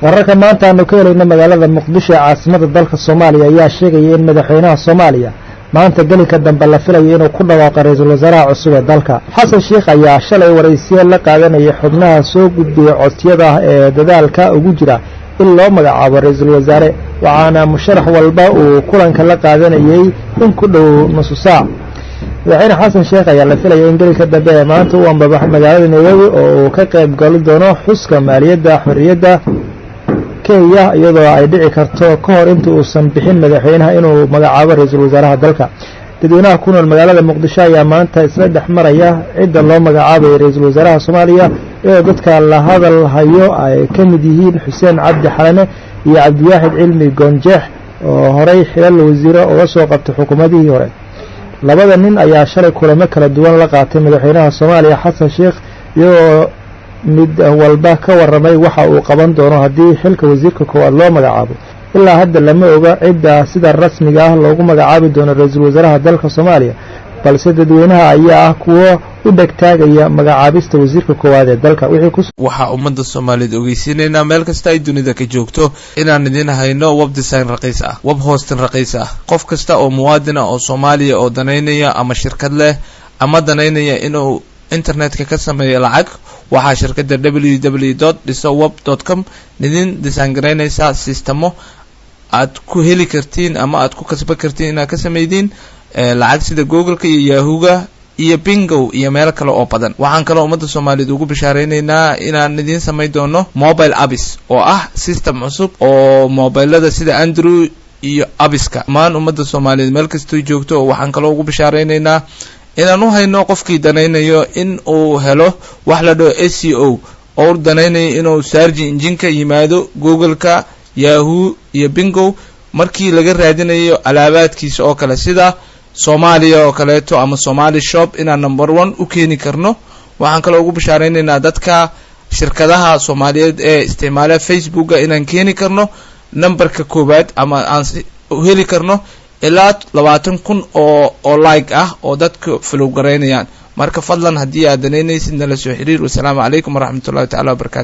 Wararka maanta aanu ka helayna magaalada Muqdisho ee caasimada dalka Soomaaliya ayaa sheegaya in madaxweynaha Soomaaliya maanta gelinka dambe la filayo inuu ku dhawaaqo ra-iisul wasaaraha cusub ee dalka. Xasan Sheikh ayaa shalay waraysiye la qaadanayay xubnaha soo gudbiyey codsiyada ee dadaalka ugu jira in loo magacaabo ra-iisul wasaare, waxaana musharax walba uu kulanka la qaadanayey in ku dhow nusu saac. Madaxweyne Xasan Sheekh ayaa la filaya in gelinka dambe ee maanta u ambabaxo magaalada Nairobi oo uu ka qayb gali doono xuska maaliyadda xorriyadda Kenya, iyadoo ay dhici karto ka hor inta uusan bixin madaxweynaha inuu magacaabo ra-iisul wasaaraha dalka. Dadweynaha ku nool magaalada Muqdisho ayaa maanta isla dhex maraya cidda loo magacaabayo ra-iisul wasaaraha Soomaaliya, iyadoo dadka la hadal hayo ay ka mid yihiin Xuseen Cabdi Xalane iyo Cabdiwaaxid Cilmi Goonjeex oo horey xilal wasiiro uga soo qabtay xukuumadihii hore. Labada nin ayaa shalay kulamo kala duwan la qaatay madaxweynaha Soomaaliya Xasan Sheikh, iyagoo mid walba ka warramay waxa uu qaban doono haddii xilka wasiirka koowaad loo magacaabo. Ilaa hadda lama oga cidda sida rasmiga ah loogu magacaabi doono ra-iisul wasaaraha dalka Soomaaliya, balse dadweynaha ayaa ah kuwo u dhegtaagaya magacaabista wasiirka koowaad ee dalka. Waxaa ummadda Soomaaliyeed ogeysiinaynaa meel kasta ay dunida ka joogto inaan idin hayno web design raqiis ah, web hosting raqiis ah. Qof kasta oo muwaadin ah oo Soomaaliya oo danaynaya ama shirkad leh ama danaynaya inuu internetka ka sameeyo lacag, waxaa shirkadda www.dhisoweb.com idin design garaynaysaa sistamo aad ku heli kartiin ama aad ku kasban kartiin inaad ka sameydiin lacag, sida Google-ka iyo Yahooga iyo Bingow iyo meelo kale oo badan. Waxaan kaloo ummadda Soomaaliyeed ugu bishaareynayna inaan idiin samayn doono mobile apps oo ah system cusub oo mobilada sida Android iyo apps-ka. Dhammaan ummadda Soomaaliyeed meel kastoo joogto waxaan kaloo ugu bishaareynayna inaan u hayno qofkii danaynayo in uu helo wax la dhaho SEO oo u danaynayo inuu search engine-ka yimaado Google-ka, Yahoo iyo Bingow markii laga raadinayo alaabaadkiisa oo kale, sida Soomaaliya oo kaleeto ama Somali shop, inaan number one u keeni karno. Waxaan kaloo ugu bishaareynayna dadka shirkadaha Soomaaliyeed ee isticmaala Facebooka inaan keeni karno numberka koowaad ama aan heli karno ilaa 20,000 oo like ah oo dadka follow garaynayaan. Marka fadlan haddii aad danaynaysid, nala soo xiriir. Wasalaamu calaykum waraxmatullahi tacala wabarakatu.